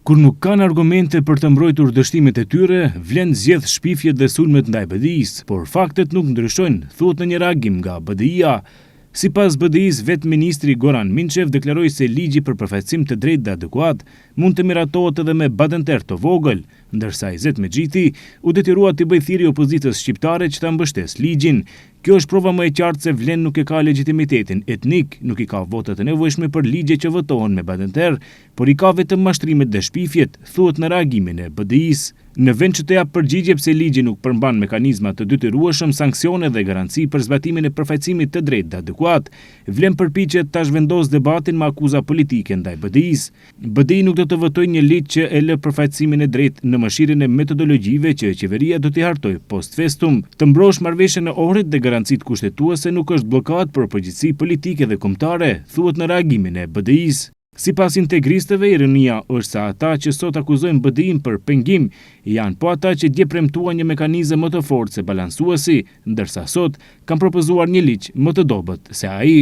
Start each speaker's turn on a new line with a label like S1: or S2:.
S1: Kur nuk kanë argumente për të mbrojtur dështimet e tyre, VLEN zgjedh shpifjet dhe sulmet ndaj BDI-së, por faktet nuk ndryshojnë, thuhet në një reagim nga BDI-ja. Sipas BDI-së, vetë ministri Goran Minçev deklaroi se ligji për përfaqësim të drejtë dhe adekuat mund të miratohet edhe me badenter të vogël, ndërsa Izet Mexhiti u detyrua t'i bëjë thirrje opozitës shqiptare që ta mbështesë ligjin. Kjo është prova më e qartë se VLEN nuk e ka legjitimitetin etnik, nuk i ka votat e nevojshme për ligje që votohen me badenter, por i ka vetëm mashtrimet dhe shpifjet, thuhet në reagimin e BDI-së. Në vend që të japë përgjigje pse ligji nuk përmban mekanizma të detyrueshëm, sanksione dhe garanci për zbatimin e përfaqësimit të drejtë dhe adekuat, VLEN përpiqet ta zhvendosë debatin me akuza politike ndaj BDI-së. BDI nuk do të votojë një ligj që e lë përfaqësimin e drejtë në mëshirën e metodologjive që qeveria do t'i hartojë post festum. Të mbrosh marrëveshjen e Ohrit dhe garancitë kushtetuese nuk është bllokadë, por përgjegjësi politike dhe kombëtare, thuhet në reagimin e BDI-së. Sipas integristëve, ironia është se ata që sot akuzojnë BDI-në për pengim janë po ata që dje premtuan një mekanizëm më të fortë se balansuesi, ndërsa sot kanë propozuar një ligj më të dobët se ai.